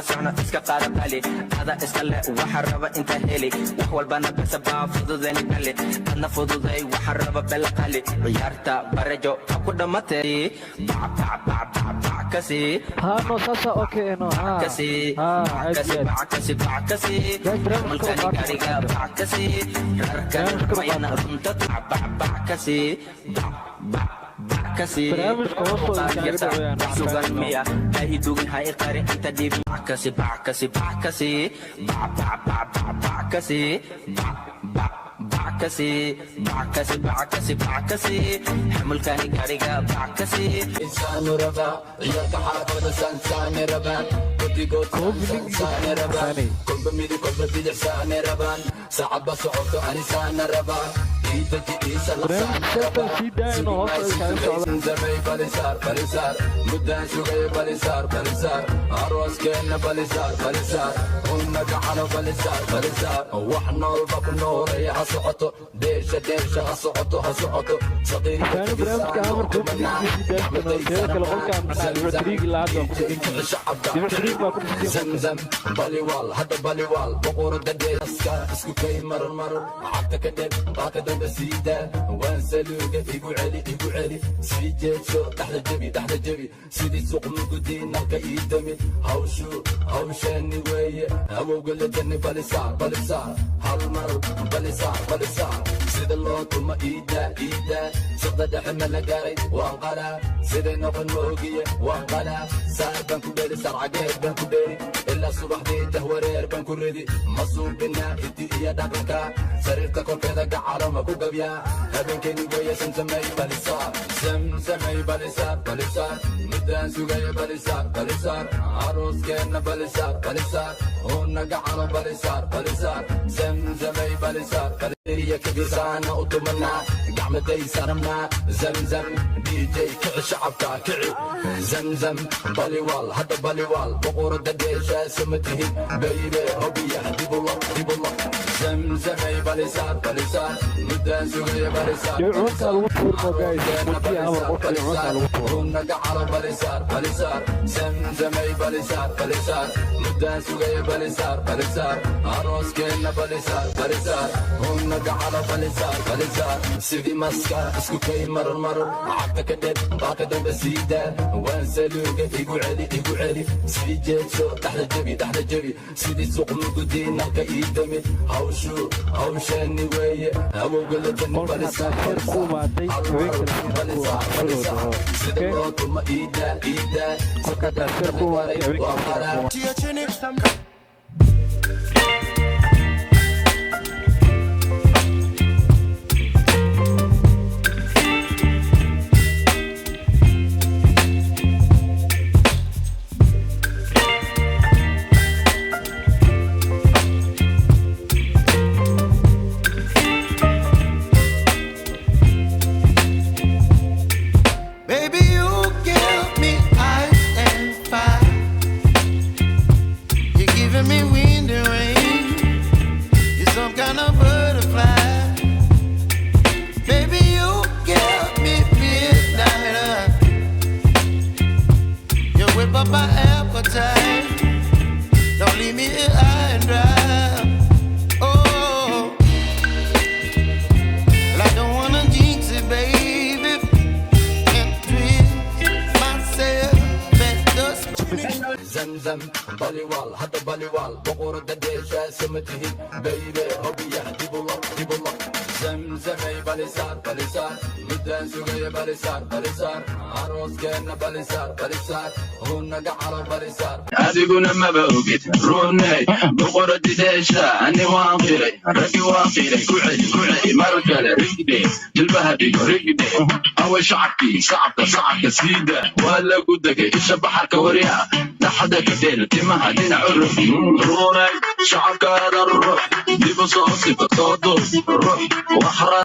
Socno, iska qaada qali, ada iska le waxa raba inta heli. Wax walbana besa baa fududayni kali, adna fududay waxa raba bela qali. Ciyaarta barejo ha ku dhammatay, bac bac bac bac bac kasi. Haa, no, saasa okay, no, haa. Kasi. Haa, bac aad kasi. iyo aad. Bac kasi, bac kasi. Guys, barnaamijka Mulkani u qaata. Gaariga bac kasi, rarkan. Barnaamijka u Mayana qaata. Runta bac bac bac kasi, bac bac bac kasi. Barnaamijka hoostooda iskaga dhaweeyaan. Wax sugan miya? Ha i dugin, ha i qarin inta dhiib. Bac kasi, bac kasi, bac kasi, bac bac bac bac bac kasi, bac bac bac kasi, bac kasi, bac kasi, bac kasi. Xamulkani gaariga bac kasi. Saanu rabaa, ciyaalka xaafada saansaane rabaan, guddigood saansaane rabaan, kolba midig, kolba bidix saane rabaan, saacad ba socoto, ani saana rabaa, iidaji iisa. Barnaamijka seetan sii daayno, hoosta iskaga socda. Zamzamay, balisaar, balisaar, muddaan sugaya, balisaar, balisaar, arooskeenna, balisaar, balisaar, unna gacano, balisaar, balisaar, wax noolba ku noolaya. Ha socoto dheesha, dheesha, ha socoto, ha socoto. Saani barnaamijka amar koobi sii daayno. Teeda kale, qolkaan macnaha dhibic tiriig ilaa hadda waa ku dhegan yihiin. Dhibic tiriig baa ku dhisan. Zamzam baliwaal, hadda baliwaal, boqorada dheeska isku kay marar marar, cagta ka dheer, baaka dambe siida, waan saluuga, igu celi, igu celi, sii jeedso, dhexda jebi, dhexda jebi, sidii suuq mugudi, nalka ii dami, hawshu hawsheeni weeye, awowga la jani, balisaar, balisaar, hal mar, balisaar, balisaar, sida loo tuma iida, iida, saqda dhexe ma la gaaray? Waan qalaa, siday noqon ma ogiye, waan qalaa, saar baan ku dheeli, saar cageed baan ku dheeli, ilaa subaxdii jahwareer baan ku ridi, ma suubinaa hiddi iyo dhaqanka, sariirta korkeeda gacalo ma ku gabyaa, habeenkeeni weeye. Samsamay balisaar, samsamay balisaar, balisaar, muddaan sugaya, balisaar, balisaar, arooskeenna, balisaar, balisaar, una gacalo, balisaar, balisaar, zamzamay balisaar, iyo kabisaana u tumanaa, gacmaday saramnaa, Zamzam DJ, kici shacabka, kici. Zamzam baliwaal, hadda baliwaal, boqorada dheesha sama tihid, baybe, hobiya, dibula, dibula, zamzamay balisaar, balisaar, muddaan sugaya, balisaar. Dhibicunka lagu tuurmo, guys, mudiya amar qofka dhibicunka lagu tuuro. Una gacalo, balisaar, balisaar, zamzamay balisaar, balisaar, muddaan sugaya, balisaar, balisaar, arooskeenna, balisaar, balisaar, una gacalo, balisaar, balisaar, sidii maska isku kay marar marar, cagta ka dheer, baaka dambe siida, waan saluuga, igu celi, igu celi, sii jeedso, dhexda jebi, dhexda jebi, sidii suuq mugudi, nalka ii dami, hawshu hawsheeni weeye, awowga la jani. Qolka Balisaar. haddaa sheer ku imaaday, haweenka Balisaar, sida okay. loo tuma iida, iida. Qolka haddaa sheer ku imaaday, haweenka. Baby, you give me ice and fire. You're giving me wind and rain. You're some kind of butterfly. Baby, you give me midnight. You whip up my appetite. Don't leave me here high and dry. Oh, well, I don't wanna jinx it, baby, and twist myself at the Zamzam baliwaal, hadda baliwaal, boqorada dheesha sama tihid, baybe, hobiya, dibula, dibula, zamzamay balisaar, balisaar, muddaan sugaya, balisaar, balisaar, arooskeenna, balisaar, balisaar, una gacalo, balisaar. Adiguna maba ogid runey, boqoradideesha ani waan qiray, raggi waan qiray. Ku celi, ku celi mar kale, rigdhe, jilbaha dhigo, rigdhe, away shacabkii, shacabka, shacabka siida, waa lagu degay isha baxarka, waryaha dhaxda ka dheel, timaha dhinac u rog, runey, shacabkaada ruux dib u soo sifa, soo duub ruux waxra.